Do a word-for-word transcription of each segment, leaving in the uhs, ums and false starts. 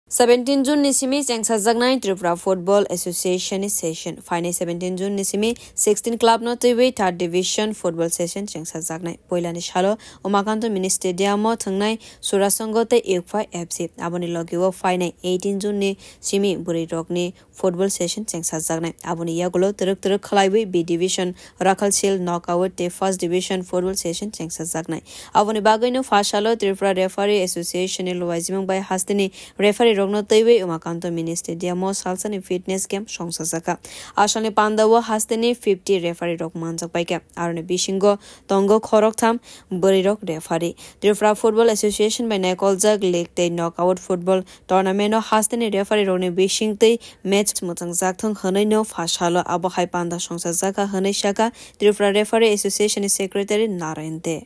Seventeen June ni simi chengsajaknai Tripura Football Association ni session. Phainai seventeen June ni simi sixteen club no twiwi third division football session chengsajaknai. Poilani salo Umakanto Mini Stadium o thwngnai Surasongo tei Ukphai F C. Aboni logi o phainai eighteen June ni simi bwrwi rokni football session chengsajaknai. Aboni yagulo twrwk twrwk khwlaiwi B division Rakhal Sil knockout tei first division football session chengsajaknai. Aboni bagwino pha salo Tripura Referee Association ni luaijimung bai hasteni referee rokno twiwi Umakanto Mini Stadium o salsani fitness camp songsajakha. Asalni pandao hasteni fifty referee rok manjakbaikha. Aroni bisingo tongo khoroktham bwrwi rok referee. Tripura Football Association bai naikoljak league tei knockout football tournament o hasteni referee rokni bisingtwi match mwchangjakthwng hwnwi no pha salo. Abo hai panda songsajakha hwnwi sakha Tripura Referee Association ni secretary Narayan De.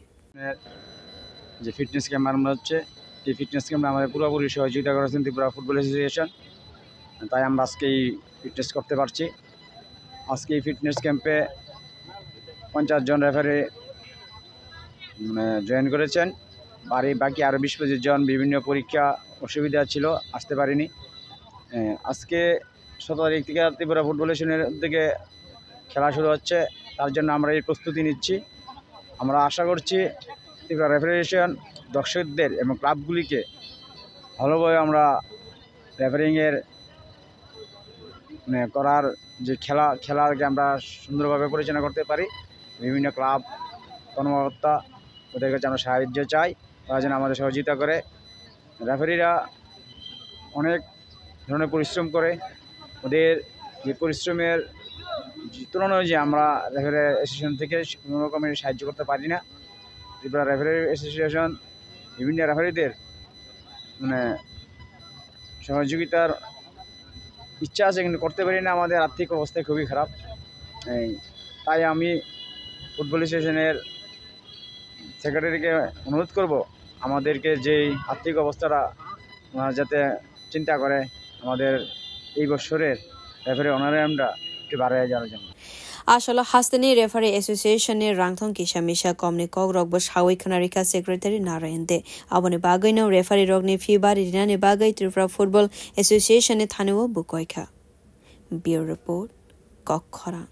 যে fitness camp আরম্ভ হচ্ছে, এই ফিটনেস ক্যাম্পে আমাদের পুরোপুরি সহযোগিতা করেছেন Tripura football association. তাই আমরা আজকে এই ফিটনেস করতে পারছি। আজকে এই ফিটনেস ক্যাম্পে পঞ্চাশ জন রেফারি মানে জয়েন করেছেন। বাড়ি বাকি আরও বিশ পঁচিশ জন বিভিন্ন পরীক্ষা অসুবিধা ছিল, আসতে পারেনি। আহ, আজকে সতেরো তারিখ থেকে ত্রিপুরা ফুটবল অ্যাসোসিয়েশনের উদ্যোগে খেলা শুরু হচ্ছে, তার জন্য আমরা এই প্রস্তুতি নিচ্ছি। আমরা আশা করছি ত্রিপুরা রেফারি অ্যাসোসিয়েশন দর্শকদের এবং ক্লাবগুলিকে ভালোভাবে আমরা রেফারিংয়ের মানে করার যে খেলা, খেলাকে আমরা সুন্দরভাবে পরিচালনা করতে পারি। বিভিন্ন ক্লাব, কর্মকর্তা ওদের কাছে আমরা সাহায্য চাই, তারা যেন আমাদের সহযোগিতা করে। রেফারিরা অনেক ধরনের পরিশ্রম করে, ওদের যে পরিশ্রমের যে তুলনায় যে আমরা রেফারি অ্যাসোসিয়েশন থেকে কোনো রকমের সাহায্য করতে পারি না। ত্রিপুরা রেফারি অ্যাসোসিয়েশন বিভিন্ন রেফারিদের মানে সহযোগিতার ইচ্ছা আছে, কিন্তু করতে পারি না, আমাদের আর্থিক অবস্থা খুবই খারাপ। এই, তাই আমি ফুটবল অ্যাসোসিয়েশনের সেক্রেটারিকে অনুরোধ করব, আমাদেরকে যেই আর্থিক অবস্থাটা ওনারা যাতে চিন্তা করে, আমাদের এই বছরের রেফারি অনারারিয়ামটা একটু বাড়ায় দেওয়ার জন্য। Asalo hasteni Referee Association ni rangthong kisa misa komni kok rokbo sawi khwnarikha Secretary Narayan De. Aboni bagwino referee rokni fee bari rinani bagwi Tripura Football Association ni thanio bukoikha. Bureau Report, Kokkhorang.